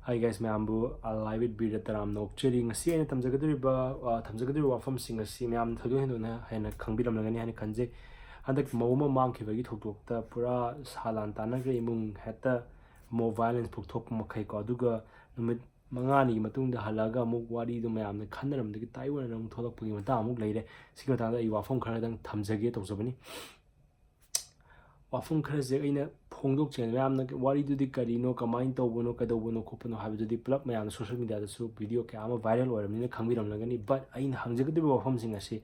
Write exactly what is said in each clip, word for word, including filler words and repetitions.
Hi guys, ꯃꯌꯥꯝꯕꯨ Live with Birꯗ ꯇꯔꯥꯝꯅ ꯑꯣꯛꯆꯔꯤ꯫ ꯉꯁꯤ ꯑꯩꯅ ꯇꯝꯖꯒꯗꯧꯔꯤꯕ, ꯑ, ꯊꯝꯖꯒꯗꯧꯔꯤꯕ ꯋꯥꯐꯝꯁꯤꯡ ꯑꯁꯤ ꯃꯌꯥꯝ ꯊꯣꯏꯗꯣꯛ ꯍꯦꯟꯗꯣꯛꯅ ꯍꯦꯟꯅ ꯈꯪꯕꯤꯔꯝꯂꯒꯅꯤ ꯍꯥꯏꯅ ꯈꯟꯖꯩ꯫ ꯍꯟꯗꯛ ꯃꯧ ꯑꯃ ꯃꯥꯡꯈꯤꯕꯒꯤ ꯊꯧꯗꯣꯛꯇ ꯄꯨꯔꯥ ꯁꯥꯂꯥꯟ ꯇꯥꯟꯅꯈ꯭ꯔꯦ ꯏꯃꯨꯡ, ꯍꯦꯛꯇ ꯃꯧ violence ꯄꯣꯛꯊꯣꯛꯄ ꯃꯈꯩꯀꯣ꯫ ꯑꯗꯨꯒ ꯅꯨꯃꯤꯠ ꯃꯉꯥꯅꯤꯒꯤ ꯃꯇꯨꯡꯗ ꯍꯜꯂꯛꯑꯒ ꯑꯃꯨꯛ ꯋꯥꯔꯤꯗꯨ ꯃꯌꯥꯝꯅ ꯈꯟꯅꯔꯝꯕꯗꯒꯤ ꯇꯥꯏꯑꯣꯟꯅꯅ ꯑꯃꯨꯛ ꯊꯣꯛꯂꯛꯄꯒꯤ ꯃꯇꯥꯡ ꯑꯃꯨꯛ ꯂꯩꯔꯦ꯫ ꯁꯤꯒꯤ ꯃꯇꯥꯡꯗ ꯑꯩ ꯋꯥꯐꯝ ꯈꯔꯗꯪ ꯊꯝꯖꯒꯦ ꯇꯧꯖꯕꯅꯤ꯫ ꯋꯥꯐꯝ ꯈꯔꯁꯦ ꯑꯩꯅ ꯐꯣꯡꯗꯣꯛꯆꯩ꯫ ꯃꯌꯥꯝꯅ ꯋꯥꯔꯤꯗꯨꯗꯤ ꯀꯔꯤꯅꯣ, ꯀꯃꯥꯏꯅ ꯇꯧꯕꯅꯣ, ꯀꯩꯗꯧꯕꯅꯣ ꯈꯣꯠꯄꯅꯣ ꯍꯥꯏꯕꯗꯨꯗꯤ ꯄꯨꯂꯞ ꯃꯌꯥꯝꯅ social mediaꯗꯁꯨ video ꯀꯌꯥ ꯑꯃ viral ꯑꯣꯏꯔꯕꯅꯤꯅ ꯈꯪꯕꯤꯔꯝꯂꯒꯅꯤ꯫ But ꯑꯩꯅ ꯍꯪꯖꯒꯗꯧꯔꯤꯕ ꯋꯥꯐꯝꯁꯤꯡ ꯑꯁꯤ,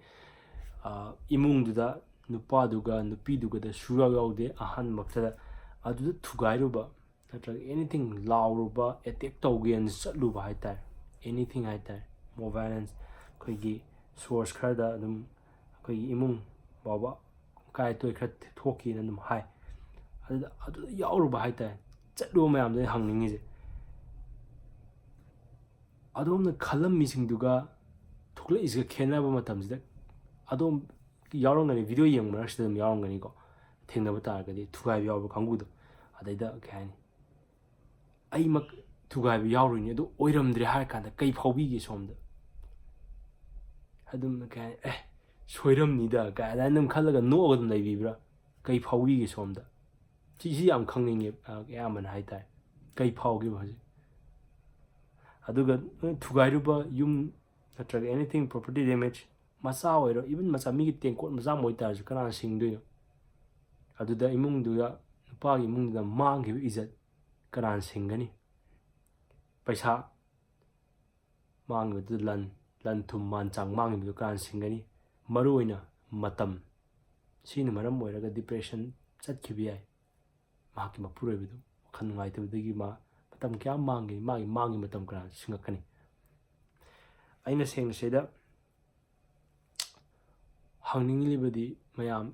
ꯑ, ꯏꯃꯨꯡꯗꯨꯗ ꯅꯨꯄꯥꯗꯨꯒ ꯅꯨꯄꯤꯗꯨꯒꯗ ꯁꯨꯌꯥꯎ ꯌꯥꯎꯗꯦ꯫ ꯑꯍꯥꯟꯕꯃꯛꯇꯗ ꯑꯗꯨꯗ ꯊꯨꯒꯥꯏꯔꯨꯕ ꯅꯠꯇ꯭ꯔꯒ anything ꯂꯥꯎꯔꯨꯕ, attack ꯇꯧꯒꯦꯅ ꯆꯠꯂꯨꯕ ꯍꯥꯏꯇꯥꯔꯦ, anything ꯍꯥꯏꯇꯥꯔꯦ, ꯃꯧ violence, ꯑꯩꯈꯣꯏꯒꯤ source ꯈꯔꯗ ꯑꯗꯨꯝ ꯑꯩꯈꯣꯏꯒꯤ ꯏꯃꯨꯡ ꯐꯥꯎꯕ ꯀꯥꯏ ꯇꯣꯏ ꯈꯔ ꯊꯣꯛꯈꯤꯅ ꯑꯗꯨꯝ ꯍꯥꯏ꯫ ꯑꯗꯨꯗ, ꯑꯗꯨꯗ ꯌꯥꯎꯔꯨꯕ ꯍꯥꯏꯇꯥꯔꯦ, ꯆꯠꯂꯨꯕ ꯃꯌꯥꯝꯗꯣ ꯑꯩꯅ ꯍꯪꯅꯤꯡꯉꯤꯁꯦ꯫ ꯑꯗꯣꯝꯅ ꯈꯜꯂꯝꯃꯤꯁꯤꯡꯗꯨꯒ ꯊꯣꯛꯂꯛꯏꯁꯤꯒ ꯈꯦꯠꯅꯕ ꯃꯇꯝꯁꯤꯗ ꯑꯗꯣꯝ ꯌꯥꯎꯔꯝꯒꯅꯤ, video ꯌꯦꯡꯕ ꯃꯔꯛꯁꯤꯗ ꯑꯗꯨꯝ ꯌꯥꯎꯔꯝꯒꯅꯤꯀꯣ, ꯊꯦꯡꯅꯕ ꯇꯥꯔꯒꯗꯤ ꯊꯨꯒꯥꯏꯕ ꯌꯥꯎꯕ ꯀꯥꯡꯕꯨꯗꯣ꯫ ꯑꯗꯩꯗ ꯀꯩ ꯍꯥꯏꯅꯤ, ꯑꯩꯃꯛ ꯊꯨꯒꯥꯏꯕ ꯌꯥꯎꯔꯣꯏꯅꯦ, ꯑꯗꯨ ꯑꯣꯏꯔꯝꯗ꯭ꯔꯦ ꯍꯥꯏꯔ ꯀꯥꯟꯗ ꯀꯩ ꯐꯥꯎꯕꯤꯒꯦ ꯁꯣꯝꯗ? ꯑꯗꯨꯝ ꯀꯩ ꯍꯥꯏꯅꯤ, "ꯑꯦ, ꯁꯣꯏꯔꯝꯅꯤꯗ" ꯀꯥꯏ ꯑꯗꯨꯃꯥꯏꯅ ꯑꯗꯨꯝ ꯈꯜꯂꯒ ꯅꯣꯛꯑꯒ ꯑꯗꯨꯝ ꯂꯩꯕꯤꯕ꯭ꯔꯥ? ꯀꯩ ꯐꯥꯎꯕꯤꯒꯦ ꯁꯣꯝꯗ? ꯁꯤꯁꯤ ꯌꯥꯝ ꯈꯪꯅꯤꯡꯉꯦ, ꯑ, ꯑꯌꯥꯝꯕꯅ ꯍꯥꯏꯇꯥꯔꯦ꯫ ꯀꯩ ꯐꯥꯎꯒꯦꯕ ꯍꯧꯖꯤꯛ? ꯑꯗꯨꯒ ꯅꯣꯏ ꯊꯨꯒꯥꯏꯔꯨꯕ ꯌꯨꯝ ꯅꯠꯇ꯭ꯔꯒ anything property damage, ꯃꯆꯥ ꯑꯣꯏꯔꯣ, even ꯃꯆꯥ, ꯃꯤꯒꯤ ꯇꯦꯡꯀꯣꯠ ꯃꯆꯥ ꯑꯃ ꯑꯣꯏꯇꯥꯔꯁꯨ ꯀꯅꯥꯅ ꯁꯤꯡꯗꯣꯏꯅꯣ? ꯑꯗꯨꯗ ꯏꯃꯨꯡꯗꯨꯗ, ꯅꯨꯄꯥꯒꯤ ꯏꯃꯨꯡꯗꯨꯗ ꯃꯥꯡꯈꯤꯕ ꯏꯖꯠ ꯀꯅꯥꯅ ꯁꯤꯡꯒꯅꯤ? ꯄꯩꯁꯥ ꯃꯥꯡꯈꯤꯕꯗꯨ, ꯂꯟ, ꯂꯟ ꯊꯨꯝ ꯃꯥꯟ ꯆꯥꯡ ꯃꯥꯡꯈꯤꯕꯗꯨ ꯀꯅꯥꯅ ꯁꯤꯡꯒꯅꯤ? ꯃꯔꯨꯑꯣꯏꯅ ꯃꯇꯝ꯫ ꯁꯤꯅ ꯃꯔꯝ ꯑꯣꯏꯔꯒ depression ꯆꯠꯈꯤꯕ ꯌꯥꯏ꯫ ꯃꯍꯥꯛꯀꯤ ꯃꯄꯨꯔꯣꯏꯕꯗꯨ ꯋꯥꯈꯜ ꯅꯨꯡꯉꯥꯏꯇꯕꯗꯒꯤ ꯃꯥ ꯃꯇꯝ ꯀꯌꯥ ꯃꯥꯡꯒꯅꯤ, ꯃꯥꯒꯤ ꯃꯥꯡꯒꯤ ꯃꯇꯝ ꯀꯅꯥꯅ ꯁꯤꯡꯉꯛꯀꯅꯤ? ꯑꯩꯅ ꯁꯦꯡꯅ ꯁꯤꯗ ꯍꯪꯅꯤꯡꯂꯤꯕꯗꯤ, ꯃꯌꯥꯝ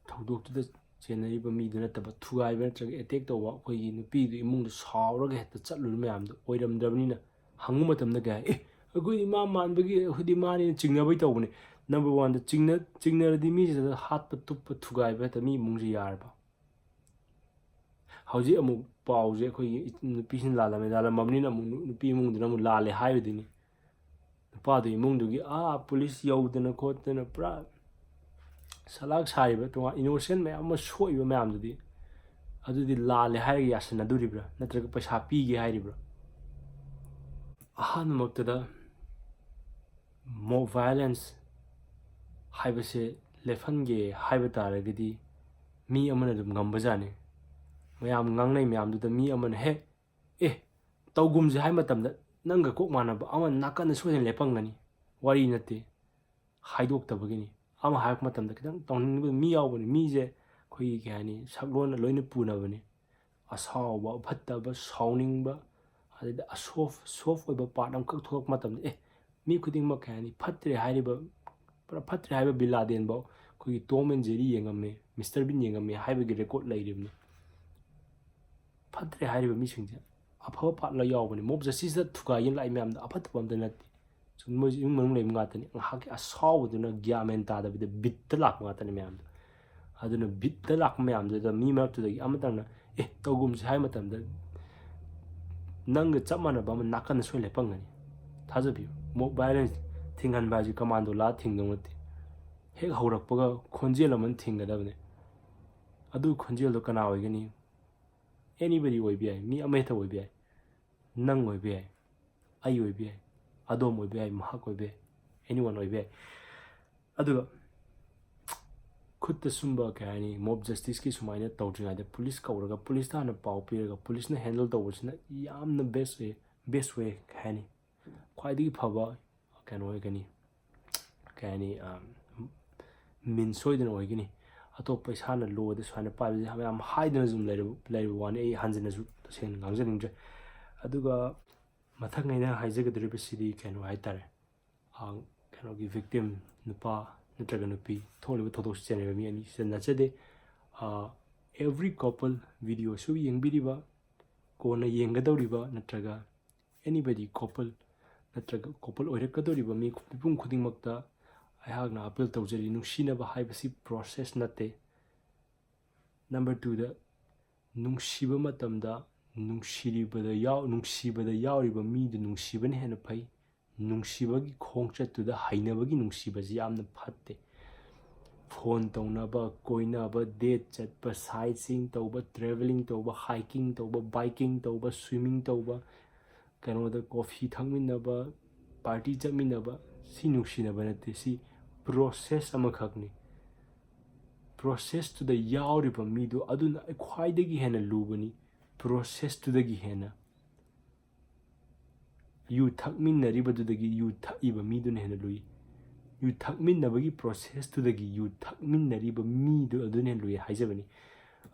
ꯊꯧꯗꯣꯛꯇꯨꯗ ꯆꯦꯟꯅꯔꯤꯕ ꯃꯤꯗꯨ ꯅꯠꯇꯕ, ꯊꯨꯒꯥꯏꯕ ꯅꯠꯇ꯭ꯔꯒ attack ꯇꯧꯕ ꯑꯩꯈꯣꯏꯒꯤ ꯅꯨꯄꯤꯗꯨ ꯏꯃꯨꯡꯗ ꯁꯥꯎꯔꯒ ꯍꯦꯛꯇ ꯆꯠꯂꯨꯔꯤ ꯃꯌꯥꯝꯗꯣ ꯑꯣꯏꯔꯝꯗ꯭ꯔꯕꯅꯤꯅ, ꯍꯪꯕ ꯃꯇꯝꯗ ꯀꯩ ꯍꯥꯏ? "ꯑꯦ, ꯑꯩꯈꯣꯏꯗꯤ ꯃꯥ ꯃꯥꯟꯕꯒꯤ, ꯑꯩꯈꯣꯏꯗꯤ ꯃꯥꯅꯦꯅ ꯆꯤꯡꯅꯕꯩ ꯇꯧꯕꯅꯦ"꯫ Number oneꯗ ꯆꯤꯡꯅ-, ꯆꯤꯡꯅꯔꯗꯤ ꯃꯤꯁꯤꯗ ꯍꯥꯠꯄ, ꯇꯨꯞꯄ, ꯊꯨꯒꯥꯏꯕ ꯍꯦꯛꯇ ꯃꯤ ꯏꯃꯨꯡꯁꯤ ꯌꯥꯔꯕ? ꯍꯧꯖꯤꯛ ꯑꯃꯨꯛ ꯄꯥꯎꯁꯦ ꯑꯩꯈꯣꯏꯒꯤ ꯅꯨꯄꯤꯁꯤꯅ ꯂꯥꯜꯂꯝꯃꯦ, ꯂꯥꯜꯂꯝꯃꯕꯅꯤꯅ ꯑꯃꯨꯛ ꯅꯨꯄꯤ ꯏꯃꯨꯡꯗꯨꯅ ꯑꯃꯨꯛ ꯂꯥꯜꯂꯦ ꯍꯥꯏꯕꯗꯨꯅꯤ꯫ ꯅꯨꯄꯥꯗꯨ ꯏꯃꯨꯡꯗꯨꯒꯤ ꯑꯥ ꯄꯨꯂꯤꯁ ꯌꯧꯗꯅ ꯈꯣꯠꯇꯅ ꯄꯨꯔꯥ ꯁꯂꯥꯛ ꯁꯥꯔꯤꯕ, ꯇꯣꯉꯥꯟ innocent ꯃꯌꯥꯝ ꯑꯃ ꯁꯣꯛꯏꯕ ꯃꯌꯥꯝꯗꯨꯗꯤ, ꯑꯗꯨꯗꯤ ꯂꯥꯜꯂꯦ ꯍꯥꯏꯔꯒ ꯌꯥꯁꯟꯅꯗꯣꯔꯤꯕ꯭ꯔꯥ, ꯅꯠꯇ꯭ꯔꯒ ꯄꯩꯁꯥ ꯄꯤꯒꯦ ꯍꯥꯏꯔꯤꯕ꯭ꯔꯥ? ꯑꯍꯥꯟꯕꯃꯛꯇꯗ mob violence ꯍꯥꯏꯕꯁꯦ ꯂꯦꯞꯍꯟꯒꯦ ꯍꯥꯏꯕ ꯇꯥꯔꯒꯗꯤ ꯃꯤ ꯑꯃꯅ ꯑꯗꯨꯝ ꯉꯝꯕꯖꯥꯠꯅꯤ꯫ ꯃꯌꯥꯝ ꯉꯥꯡꯅꯩ ꯃꯌꯥꯝꯗꯨꯗ ꯃꯤ ꯑꯃꯅ ꯍꯦꯛ "ꯑꯦ, ꯇꯧꯒꯨꯝꯁꯦ" ꯍꯥꯏꯕ ꯃꯇꯝꯗ ꯅꯪꯒ ꯀꯣꯛ ꯃꯥꯟꯅꯕ ꯑꯃ ꯅꯥꯀꯟꯗ ꯁꯣꯏꯗꯅ ꯂꯦꯞꯄꯝꯒꯅꯤ꯫ ꯋꯥꯔꯤ ꯅꯠꯇꯦ, ꯍꯥꯏꯗꯣꯛꯇꯕꯒꯤꯅꯤ꯫ ꯑꯃ ꯍꯥꯏꯔꯛꯄ ꯃꯇꯝꯗ ꯈꯤꯇꯪ ꯇꯧꯅꯤꯡꯕ ꯃꯤ ꯌꯥꯎꯕꯅꯤ꯫ ꯃꯤꯁꯦ ꯑꯩꯈꯣꯏꯒꯤ ꯀꯩ ꯍꯥꯏꯅꯤ, ꯁꯛꯂꯣꯟꯅ ꯂꯣꯏꯅ ꯄꯨꯅꯕꯅꯤ꯫ ꯑꯁꯥꯎꯕ, ꯐꯠꯇꯕ, ꯁꯥꯎꯅꯤꯡꯕ, ꯑꯗꯩꯗ ꯑꯁꯣꯐ soft ꯑꯣꯏꯕ part ꯑꯃꯈꯛ ꯊꯣꯛꯂꯛꯄ ꯃꯇꯝꯗ, "ꯑꯦ, ꯃꯤ ꯈꯨꯗꯤꯡꯃꯛ ꯀꯩ ꯍꯥꯏꯅꯤ, ꯐꯠꯇ꯭ꯔꯦ ꯍꯥꯏꯔꯤꯕ, ꯄꯨꯔꯥ ꯐꯠꯇ꯭ꯔꯦ ꯍꯥꯏꯕ ꯕꯤꯟ ꯂꯥꯗꯦꯟꯐꯥꯎ ꯑꯩꯈꯣꯏꯒꯤ Tom and Jerry ꯌꯦꯡꯉꯝꯃꯦ, Mister Bean ꯌꯦꯡꯉꯝꯃꯦ" ꯍꯥꯏꯕꯒꯤ record ꯂꯩꯔꯤꯕꯅꯤ꯫ ꯐꯠꯇ꯭ꯔꯦ ꯍꯥꯏꯔꯤꯕ ꯃꯤꯁꯤꯡꯁꯦ ꯑꯐꯕ part ꯂꯣꯏ ꯌꯥꯎꯕꯅꯤ꯫ Mob justiceꯇ ꯊꯨꯒꯥꯏꯒꯦꯅ ꯂꯥꯛꯏ ꯃꯌꯥꯝꯗꯣ ꯑꯐꯠꯇꯕ ꯑꯝꯇ ꯅꯠꯇꯦ꯫ ꯁꯨꯝ ꯃꯣꯏꯁꯦ ꯏꯃꯨꯡ ꯃꯅꯨꯡ ꯂꯩꯕ ꯉꯥꯛꯇꯅꯤ꯫ ꯉꯥꯏꯍꯥꯛꯀꯤ ꯑꯁꯥꯎꯕꯗꯨꯅ ꯒ꯭ꯌꯥꯟ ꯃꯦꯟ ꯇꯥꯗꯕꯤꯗ ꯕꯤꯠꯇ ꯂꯥꯛꯄ ꯉꯥꯛꯇꯅꯤ ꯃꯌꯥꯝꯗꯣ꯫ ꯑꯗꯨꯅ ꯕꯤꯠꯇ ꯂꯥꯛꯄ ꯃꯌꯥꯝꯗꯨꯗ ꯃꯤ ꯃꯔꯛꯇꯨꯗꯒꯤ ꯑꯃꯇꯪꯅ "ꯑꯦ, ꯇꯧꯒꯨꯝꯁꯦ" ꯍꯥꯏꯕ ꯃꯇꯝꯗ ꯅꯪꯒ ꯆꯞ ꯃꯥꯟꯅꯕ ꯑꯃ ꯅꯥꯀꯟꯗ ꯁꯣꯏ ꯂꯦꯞꯄꯝꯒꯅꯤ꯫ ꯊꯥꯖꯕꯤꯌꯨ, mob violence ꯊꯤꯡꯍꯟꯕ ꯍꯥꯏꯁꯦ commando ꯂꯥꯛꯑ ꯊꯤꯡꯗꯧ ꯅꯠꯇꯦ꯫ ꯍꯦꯛ ꯍꯧꯔꯛꯄꯒ ꯈꯣꯟꯖꯦꯜ ꯑꯃꯅ ꯊꯤꯡꯒꯗꯕꯅꯤ꯫ ꯑꯗꯨ ꯈꯣꯟꯖꯦꯜꯗꯣ ꯀꯅꯥ ꯑꯣꯏꯒꯅꯤ? Anybody ꯑꯣꯏꯕ ꯌꯥꯏ, ꯃꯤ ꯑꯃꯍꯦꯛꯇ ꯑꯣꯏꯕ ꯌꯥꯏ꯫ ꯅꯪ ꯑꯣꯏꯕ ꯌꯥꯏ, ꯑꯩ ꯑꯣꯏꯕ ꯌꯥꯏ, ꯑꯗꯣꯝ ꯑꯣꯏꯕ ꯌꯥꯏ, ꯃꯍꯥꯛ ꯑꯣꯏꯕ ꯌꯥꯏ, anyone ꯑꯣꯏꯕ ꯌꯥꯏ꯫ ꯑꯗꯨꯒ ꯈꯨꯠꯇ ꯁꯨꯝꯕ ꯀꯩ ꯍꯥꯏꯅꯤ, mob justiceꯀꯤ ꯁꯨꯃꯥꯏꯅ ꯇꯧꯗ꯭ꯔꯤꯉꯩꯗ ꯄꯨꯂꯤꯁ ꯀꯧꯔꯒ, ꯄꯨꯂꯤꯁꯇ ꯍꯥꯟꯅ ꯄꯥꯎ ꯄꯤꯔꯒ, ꯄꯨꯂꯤꯁꯅ handle ꯇꯧꯕꯁꯤꯅ ꯌꯥꯝꯅ best way, best way ꯀꯩ ꯍꯥꯏꯅꯤ, ꯈ꯭ꯋꯥꯏꯗꯒꯤ ꯐꯕ ꯀꯩꯅꯣ ꯑꯣꯏꯒꯅꯤ, ꯀꯩ ꯍꯥꯏꯅꯤ, means ꯁꯣꯏꯗꯅ ꯑꯣꯏꯒꯅꯤ꯫ ꯑꯇꯣꯞꯄ ꯏꯁꯥꯅ lawꯗ ꯁꯨꯃꯥꯏꯅ ꯄꯥꯏꯕꯁꯦ ꯌꯥꯝ ꯍꯥꯏꯗꯅ ꯁꯨꯝ ꯂꯩꯔꯕ, ꯂꯩꯔꯕ ꯋꯥꯅꯤ꯫ ꯑꯩ ꯍꯟꯖꯤꯟꯅꯁꯨ ꯇꯁꯦꯡꯅ ꯉꯥꯡꯖꯅꯤꯡꯗ꯭ꯔꯦ꯫ ꯑꯗꯨꯒ ꯃꯊꯪ ꯑꯩꯅ ꯍꯥꯏꯖꯒꯗꯧꯔꯤꯕꯁꯤꯗꯤ ꯀꯩꯅꯣ ꯍꯥꯏꯇꯥꯔꯦ, ꯑ, ꯀꯩꯅꯣꯒꯤ victim, ꯅꯨꯄꯥ ꯅꯠꯇ꯭ꯔꯒ ꯅꯨꯄꯤ, ꯊꯣꯛꯂꯤꯕ ꯊꯧꯗꯣꯛꯁꯤ ꯆꯦꯟꯅꯔꯤꯕ ꯃꯤ ꯑꯅꯤꯁꯤꯗ ꯅꯠꯆꯗꯦ꯫ ꯑ, every couple videoꯁꯨ ꯌꯦꯡꯕꯤꯔꯤꯕ, ꯀꯣꯟꯅ ꯌꯦꯡꯒꯗꯧꯔꯤꯕ ꯅꯠꯇ꯭ꯔꯒ anybody couple ꯅꯠꯇ꯭ꯔꯒ couple ꯑꯣꯏꯔꯛꯀꯗꯧꯔꯤꯕ ꯃꯤ ꯃꯤꯄꯨꯝ ꯈꯨꯗꯤꯡꯃꯛꯇ ꯑꯩꯍꯥꯛꯅ appeal ꯇꯧꯖꯔꯤ, ꯅꯨꯡꯁꯤꯅꯕ ꯍꯥꯏꯕꯁꯤ process ꯅꯠꯇꯦ꯫ Number twoꯗ, ꯅꯨꯡꯁꯤꯕ ꯃꯇꯝꯗ ꯅꯨꯡꯁꯤꯔꯤꯕꯗ ꯌꯥꯎ ꯅꯨꯡꯁꯤꯕꯗ ꯌꯥꯎꯔꯤꯕ ꯃꯤꯗꯨ ꯅꯨꯡꯁꯤꯕꯅ ꯍꯦꯟꯅ ꯐꯩ꯫ ꯅꯨꯡꯁꯤꯕꯒꯤ ꯈꯣꯡꯆꯠꯇꯨꯗ ꯍꯩꯅꯕꯒꯤ ꯅꯨꯡꯁꯤꯕꯁꯤ ꯌꯥꯝꯅ ꯐꯠꯇꯦ꯫ ꯐꯣꯟ ꯇꯧꯅꯕ, ꯀꯣꯏꯅꯕ, ꯗꯦꯠ ꯆꯠꯄ, ꯁꯥꯏꯠ ꯁꯤꯡ ꯇꯧꯕ, ꯇ꯭ꯔꯦꯚꯦꯂꯤꯡ ꯇꯧꯕ, ꯍꯥꯏꯀꯤꯡ ꯇꯧꯕ, ꯕꯥꯏꯀꯤꯡ ꯇꯧꯕ, ꯁ꯭ꯋꯤꯃꯤꯡ ꯇꯧꯕ, ꯀꯩꯅꯣꯗ ꯀꯣꯐꯤ ꯊꯛꯃꯤꯟꯅꯕ, ꯄꯥꯔꯇꯤ ꯆꯠꯃꯤꯟꯅꯕ, ꯁꯤ ꯅꯨꯡꯁꯤꯅꯕ ꯅꯠꯇꯦ꯫ ꯁꯤ ꯄ꯭ꯔꯣꯁꯦꯁ ꯑꯃꯈꯛꯅꯤ꯫ ꯄ꯭ꯔꯣꯁꯦꯁꯇꯨꯗ ꯌꯥꯎꯔꯤꯕ ꯃꯤꯗꯨ ꯑꯗꯨꯅ ꯈ꯭ꯋꯥꯏꯗꯒꯤ ꯍꯦꯟꯅ ꯂꯨꯕꯅꯤ꯫ ꯄ꯭ꯔꯣꯁꯦꯁꯇꯨꯗꯒꯤ ꯍꯦꯟꯅ ꯌꯨ ꯊꯛꯃꯤꯟꯅꯔꯤꯕꯗꯨꯗꯒꯤ ꯌꯨ ꯊꯛꯏꯕ ꯃꯤꯗꯨꯅ ꯍꯦꯟꯅ ꯂꯨꯏ꯫ ꯌꯨ ꯊꯛꯃꯤꯟꯅꯕꯒꯤ ꯄ꯭ꯔꯣꯁꯦꯁꯇꯨꯗꯒꯤ ꯌꯨ ꯊꯛꯃꯤꯟꯅꯔꯤꯕ ꯃꯤꯗꯨ ꯑꯗꯨꯅ ꯍꯦꯟꯅ ꯂꯨꯏ ꯍꯥꯏꯖꯕꯅꯤ꯫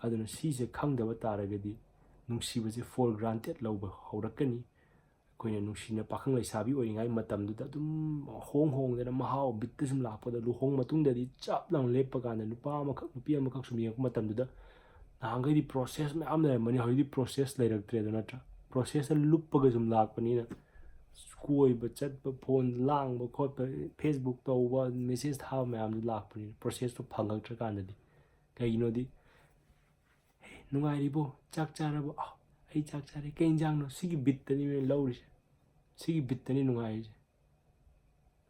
ꯑꯗꯨꯅ ꯁꯤꯁꯦ ꯈꯪꯗꯕ ꯇꯥꯔꯒꯗꯤ ꯅꯨꯡꯁꯤꯕꯁꯦ ꯐꯣꯔ ꯒ꯭ꯔꯥꯟꯇꯦꯠ ꯂꯧꯕ ꯍꯧꯔꯛꯀꯅꯤ꯫ ꯑꯩꯈꯣꯏꯅ ꯅꯨꯡꯁꯤꯅ ꯄꯥꯈꯪ ꯂꯩꯁꯥꯕꯤ ꯑꯣꯏꯔꯤꯉꯩ ꯃꯇꯝꯗꯨꯗ ꯑꯗꯨꯝ ꯍꯣꯡ ꯍꯣꯡꯗꯅ ꯃꯍꯥꯎ ꯕꯤꯠꯇ ꯁꯨꯝ ꯂꯥꯛꯄꯗ, ꯂꯨꯍꯣꯡ ꯃꯇꯨꯡꯗꯗꯤ ꯆꯞ ꯂꯥꯎꯅ ꯂꯦꯞꯄ ꯀꯥꯟꯗ ꯅꯨꯄꯥ ꯑꯃꯈꯛ ꯅꯨꯄꯤ ꯑꯃꯈꯛ ꯁꯨꯝ ꯌꯦꯡꯉꯛꯄ ꯃꯇꯝꯗꯨꯗ ꯅꯍꯥꯟꯈꯩꯗꯤ ꯄ꯭ꯔꯣꯁꯦꯁ ꯃꯌꯥꯝ ꯂꯩꯔꯝꯕꯅꯤ, ꯍꯧꯖꯤꯛꯇꯤ ꯄ꯭ꯔꯣꯁꯦꯁ ꯂꯩꯔꯛꯇ꯭ꯔꯦꯗꯣ, ꯅꯠꯇ꯭ꯔꯥ? ꯄ꯭ꯔꯣꯁꯦꯁꯇ ꯂꯨꯞꯄꯒ ꯁꯨꯝ ꯂꯥꯛꯄꯅꯤꯅ ꯀꯣꯏꯕ ꯆꯠꯄ, ꯐꯣꯟ ꯂꯥꯡꯕ ꯈꯣꯠꯄ, ꯐꯦꯁꯕꯨꯛ ꯇꯧꯕ, ꯃꯦꯁꯦꯖ ꯊꯥꯕ ꯃꯌꯥꯝꯗꯨ ꯂꯥꯛꯄꯅꯤꯅ ꯄ꯭ꯔꯣꯁꯦꯁꯇꯣ ꯐꯪꯉꯛꯇ꯭ꯔꯀꯥꯟꯗꯗꯤ꯫ ꯀꯩꯒꯤꯅꯣꯗꯤ, "ꯍꯦ, ꯅꯨꯡꯉꯥꯏꯔꯤꯕꯣ? ꯆꯥꯛ ꯆꯥꯔꯕꯣ? ꯑꯥ, ꯑꯩ ꯆꯥꯛ ꯆꯥꯔꯦ꯫ ꯀꯩ ꯏꯟꯖꯥꯡꯅꯣ?" ꯁꯤꯒꯤ ꯕꯤꯠꯇꯅꯤ ꯃꯤꯅ ꯂꯧꯔꯤꯁꯦ꯫ ꯁꯤꯒꯤ ꯕꯤꯠꯇꯅꯤ ꯅꯨꯡꯉꯥꯏꯔꯤꯁꯦ꯫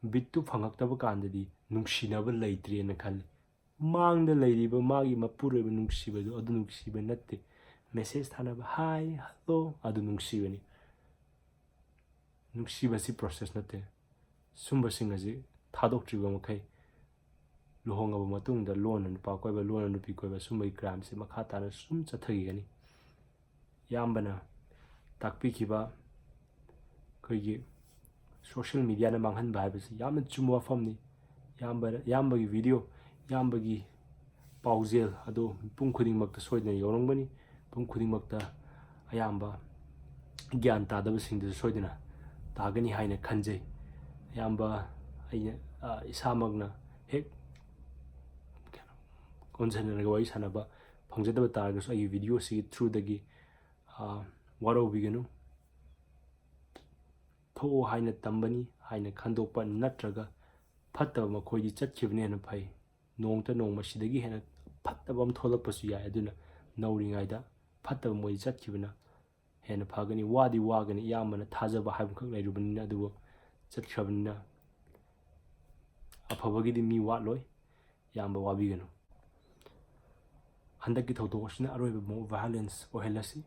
ꯕꯤꯠꯇꯨ ꯐꯪꯉꯛꯇꯕ ꯀꯥꯟꯗꯗꯤ ꯅꯨꯡꯁꯤꯅꯕ ꯂꯩꯇ꯭ꯔꯦꯅ ꯈꯜꯂꯤ꯫ ꯃꯥꯡꯗ ꯂꯩꯔꯤꯕ ꯃꯥꯒꯤ ꯃꯄꯨꯔꯣꯏꯕ ꯅꯨꯡꯁꯤꯕꯗꯨ ꯑꯗꯨ ꯅꯨꯡꯁꯤꯕ ꯅꯠꯇꯦ꯫ ꯃꯦꯁꯦꯖ ꯊꯥꯅꯕ, "ꯍꯥꯏ, ꯍꯜꯂꯣ", ꯑꯗꯨ ꯅꯨꯡꯁꯤꯕꯅꯤ꯫ ꯅꯨꯡꯁꯤꯕꯁꯤ ꯄ꯭ꯔꯣꯁꯦꯁ ꯅꯠꯇꯦ꯫ ꯁꯨꯝꯕꯁꯤꯡ ꯑꯁꯤ ꯊꯥꯗꯣꯛꯇ꯭ꯔꯤꯕ ꯃꯈꯩ ꯂꯨꯍꯣꯡꯉꯕ ꯃꯇꯨꯡꯗ ꯂꯣꯟꯅ ꯅꯨꯄꯥ ꯀꯣꯏꯕ, ꯂꯣꯟꯅ ꯅꯨꯄꯤ ꯀꯣꯏꯕ, ꯁꯨꯝꯕꯒꯤ ꯀ꯭ꯔꯥꯏꯝꯁꯤ ꯃꯈꯥ ꯇꯥꯅ ꯁꯨꯝ ꯆꯠꯊꯈꯤꯒꯅꯤ꯫ ꯏꯌꯥꯝꯕꯅ ꯇꯥꯛꯄꯤꯈꯤꯕ ꯑꯩꯈꯣꯏꯒꯤ ꯁꯣꯁꯤꯌꯦꯜ ꯃꯦꯗꯤꯌꯥꯅ ꯃꯥꯡꯍꯟꯕ ꯍꯥꯏꯕꯁꯤ ꯌꯥꯝꯅ ꯆꯨꯝꯕ ꯋꯥꯐꯝꯅꯤ꯫ ꯏꯌꯥꯝꯕ, ꯏꯌꯥꯝꯕꯒꯤ ꯚꯤꯗꯤꯑꯣ, ꯏꯌꯥꯝꯕꯒꯤ ꯄꯥꯎꯖꯦꯜ ꯑꯗꯨ ꯃꯤꯄꯨꯝ ꯈꯨꯗꯤꯡꯃꯛꯇ ꯁꯣꯏꯗꯅ ꯌꯧꯔꯝꯒꯅꯤ꯫ ꯃꯤꯄꯨꯝ ꯈꯨꯗꯤꯡꯃꯛꯇ ꯑꯌꯥꯝꯕ ꯒ꯭ꯌꯥꯟ ꯇꯥꯗꯕꯁꯤꯡꯗꯨꯁꯨ ꯁꯣꯏꯗꯅ ꯇꯥꯒꯅꯤ ꯍꯥꯏꯅ ꯈꯟꯖꯩ꯫ ꯑꯌꯥꯝꯕ ꯑꯩꯅ, ꯑ, ꯏꯁꯥꯃꯛꯅ ꯍꯦꯛ ꯀꯩꯅꯣ, ꯑꯣꯟꯁꯤꯟꯅꯔꯒ ꯋꯥꯔꯤ ꯁꯥꯟꯅꯕ ꯐꯪꯖꯗꯕ ꯇꯥꯔꯒꯁꯨ ꯑꯩꯒꯤ ꯚꯤꯗꯤꯑꯣꯁꯤꯒꯤ ꯊ꯭ꯔꯨꯗꯒꯤ, ꯑ, ꯋꯥꯔꯧꯕꯤꯒꯅꯨ꯫ ꯊꯣꯛꯑꯣ ꯍꯥꯏꯅ ꯇꯝꯕꯅꯤ ꯍꯥꯏꯅ ꯈꯟꯗꯣꯛꯄ ꯅꯠꯇ꯭ꯔꯒ ꯐꯠꯇꯕ ꯃꯈꯣꯏꯗꯤ ꯆꯠꯈꯤꯕꯅ ꯍꯦꯟꯅ ꯐꯩ꯫ ꯅꯣꯡꯃꯇ ꯅꯣꯡꯃ ꯁꯤꯗꯒꯤ ꯍꯦꯟꯅ ꯐꯠꯇꯕ ꯑꯃ ꯊꯣꯛꯂꯛꯄꯁꯨ ꯌꯥꯏ꯫ ꯑꯗꯨꯅ ꯅꯧꯔꯤꯉꯩꯗ ꯐꯠꯇꯕ ꯃꯣꯏ ꯆꯠꯈꯤꯕꯅ ꯍꯦꯟꯅ ꯐꯒꯅꯤ꯫ ꯋꯥꯗꯤ ꯋꯥꯒꯅꯤ, ꯏꯌꯥꯝꯕꯅ ꯊꯥꯖꯕ ꯍꯥꯏꯕꯈꯛ ꯂꯩꯔꯨꯕꯅꯤꯅ, ꯑꯗꯨꯕꯨ ꯆꯠꯈ꯭ꯔꯕꯅꯤꯅ ꯑꯐꯕꯒꯤꯗꯤ ꯃꯤ ꯋꯥꯠꯂꯣꯏ꯫ ꯏꯌꯥꯝꯕ ꯋꯥꯕꯤꯒꯅꯨ꯫ ꯍꯟꯗꯛꯀꯤ ꯊꯧꯗꯣꯛ ꯑꯁꯤꯅ ꯑꯔꯣꯏꯕ ꯃꯣꯞ ꯚꯥꯏꯑꯣꯂꯦꯟꯁ ꯑꯣꯏꯍꯜꯂꯁꯤ꯫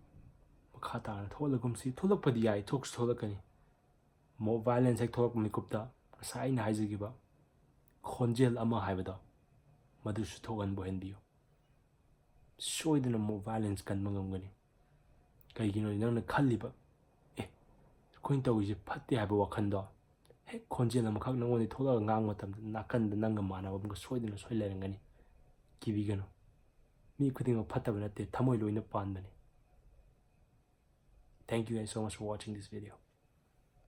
ꯃꯈꯥ ꯇꯥꯅ ꯊꯣꯛꯍꯜꯂꯒꯨꯝꯁꯤ꯫ ꯊꯣꯛꯂꯛꯄꯗꯤ ꯌꯥꯏ, ꯊꯣꯛꯁꯨ ꯊꯣꯛꯂꯛꯀꯅꯤ꯫ ꯃꯣꯞ ꯚꯥꯏꯑꯣꯂꯦꯟꯁ ꯍꯦꯛ ꯊꯣꯛꯂꯛꯄ ꯃꯤꯀꯨꯞꯇ ꯉꯁꯥꯏ ꯑꯩꯅ ꯍꯥꯏꯖꯈꯤꯕ ꯈꯣꯟꯖꯦꯜ ꯑꯃ ꯍꯥꯏꯕꯗꯣ, ꯃꯗꯨꯁꯨ ꯊꯣꯛꯍꯟꯕ ꯑꯣꯏꯍꯟꯕꯤꯌꯨ꯫ ꯁꯣꯏꯗꯅ ꯃꯣꯞ ꯚꯥꯏꯑꯣꯂꯦꯟꯁ ꯀꯟꯕ ꯉꯝꯒꯅꯤ꯫ ꯀꯩꯒꯤꯅꯣꯗꯤ ꯅꯪꯅ ꯈꯜꯂꯤꯕ, "ꯑꯦ, ꯑꯩꯈꯣꯏꯅ ꯇꯧꯔꯤꯁꯦ ꯐꯠꯇꯦ" ꯍꯥꯏꯕ ꯋꯥꯈꯜꯗꯣ ꯍꯦꯛ ꯈꯣꯟꯖꯦꯜ ꯑꯃꯈꯛ ꯅꯪꯉꯣꯟꯗ ꯊꯣꯛꯂꯛꯑꯒ ꯉꯥꯡꯕ ꯃꯇꯝꯗ, ꯅꯥꯀꯟꯗ ꯅꯪꯒ ꯃꯥꯟꯅꯕ ꯑꯃꯒ ꯁꯣꯏꯗꯅ ꯁꯣꯏ ꯂꯩꯔꯝꯒꯅꯤ꯫ ꯀꯤꯕꯤꯒꯅꯨ꯫ ꯃꯤ ꯈꯨꯗꯤꯡꯃꯛ ꯐꯠꯇꯕ ꯅꯠꯇꯦ, ꯊꯃꯣꯏ ꯂꯣꯏꯅ ꯄꯥꯟꯕꯅꯤ꯫ Thank you guys so much for watching this video.